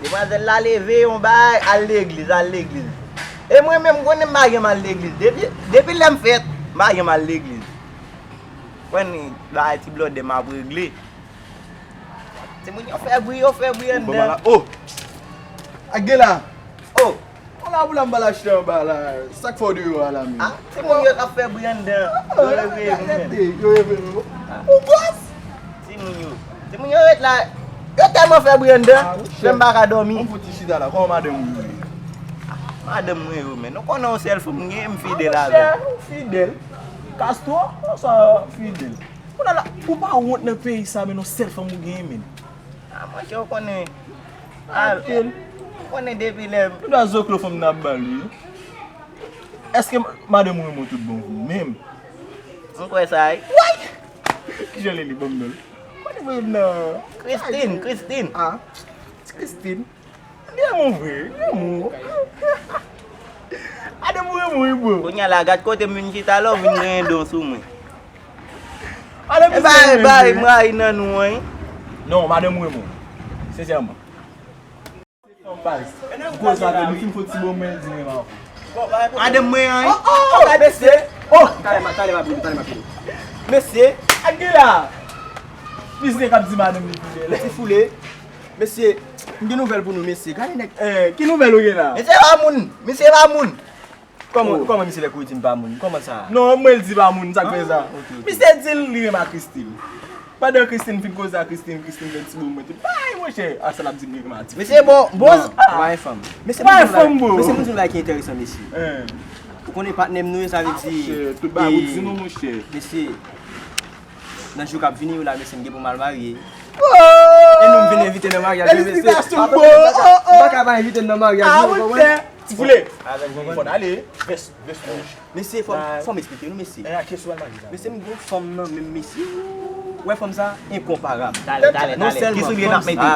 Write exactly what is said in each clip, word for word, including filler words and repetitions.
Demwazèl la leve yon bagay, al legliz, al legliz. E mwen menm, m konnen m pa janm al legliz. Depi, depi lè m fèt, m pa janm al legliz. Konn bagay ti blòdè m ap regle. Timoun yo fè bri, yo fè bri anndan. Oh! Ak gen la! Oh! Ou la pou la m ba l achte anba la. Sa k fè w deyò a la menm? Ah, timoun yo k ap fè bri anndan. Yo reveye nou menm. Yo reveye nou. Ou bòs? Timoun yo. Timoun yo ret la. Yo tèlman fè bri anndan. Menm pa ka dòmi. Yon fouti chita la. Kòman madanm ou ye? Madanm mwen yo, men. Nou konnen yon sèl fanm m gen, m fidèl avè l. Ou fidèl? Kastwo? Ou sa fidèl? Kounye a la, ou pa wont nan peyi sa, men yon sèl fanm ou genyen, men. Ah, monchè, ou konnen. Ah, ou konnen depi lè. Tout a zoklo fanm nan ap ba l, wi. Èske madanm ou renmen w tout bon vre menm? M kwè sa, wi. Kijan li li ban m non l? Konnen mwen nan Christine, Christine. Ah, ti Christine. Li renmen w vre, li renmen w. Madanm ou renmen w, wi, bro. Kounye a la, gad kote m vin chita la, ou vin genyen don sou mwen. Madanm ou renmen w vre. E ba, e ba, m rayi nan nou an, wi. Non, madanm ou renmen w. Sensèman. Baz, m koze avè l, li fin fè ti bon mwen di renmen avè w. Madanm mwen an, wi. Oh, oh, mesye. Oh, talè m a, talè m a vini, talè m a vini. Mesye. Ak gen la. Mesye k ap di madanm li fidèl. Ti foule. Mesye, m gen nouvèl pou nou, mesye. Gade nèg. Eh, ki nouvèl ou gen la? Mesye pa moun. Mesye pa moun. Kòman, kòman misye fè kouri di m pa moun? Kòman sa? Non, mwen l di pa moun, sa k fè sa? Ah, ok, ok. Misye di l li renmen ak Christine. Pandan Christine fin koze ak Christine, Christine fè ti bon mwen tout. Bay, monchè, a sa l ap di m li renmen ak ti fi. Mesye, bon, bon. Non, pa yon fanm. Mesye, pa yon fanm, bro. Mesye, m di yon bagay ki enteresan, mesye. Ou konnen patnè m nou ye, sa vle di. Monchè, tout bagay ou di nou, monchè. Mesye, nan jou k ap vini yo la, mesye, m gen pou m al marye. E nou m vin envite nan maryaj yo, mesye. Felisitasyon, bro. M pa ka pa envite n nan maryaj yo, ou konprann? Ti foule. Fò n ale. Vès, vès wouj. Mesye, fò m, fò m eksplike nou, mesye. Mesye, m gon fanm nan, menm mesye. Ou wè fanm sa, enkonparab. Talè, talè, talè. Ki soulye n ap mete?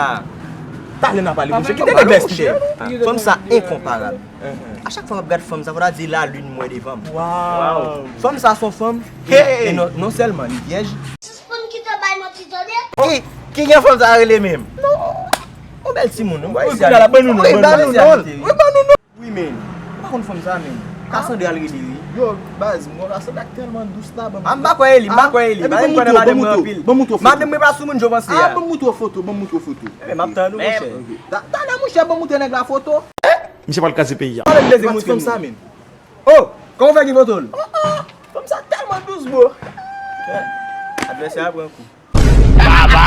Talè n a pale, monchè. Kite nèg la eksplike. Fanm sa, enkonparab. A chak fwa m ap gad fanm sa, fò ta di lalin mwen devan m. Waw. Fanm sa se yon fanm, e non, non sèlman li vyèj. Sispann kite bay manti tande. Ki, ki jan fanm sa rele menm? Non. Yon bèl timoun, non? Wi, ban nou non. Wi, ban nou non. Wi, men. Ou pa konn fanm sa, men. Cassandra l rele, wi. Yo, baz, mwen Cassandra tèlman dous la, ban m. A, m pa kwè e li, m pa kwè e li. Epi ban m moto, ban m moto, ban m moto foto. Madanm mwen pa sou moun, jan w panse a. A, ban m moto foto, ban m moto foto. Ebyen, m ap tann ou, monchè. Ok. Ta, talè, monchè, ban m moute nèg la foto. Misye pral kraze peyi a. Pale m de fanm sa, men. Oh, kòman w fè gen foto l? Oh, oh, fanm sa tèlman dous, bro. Advèsè a pran kou. Baba!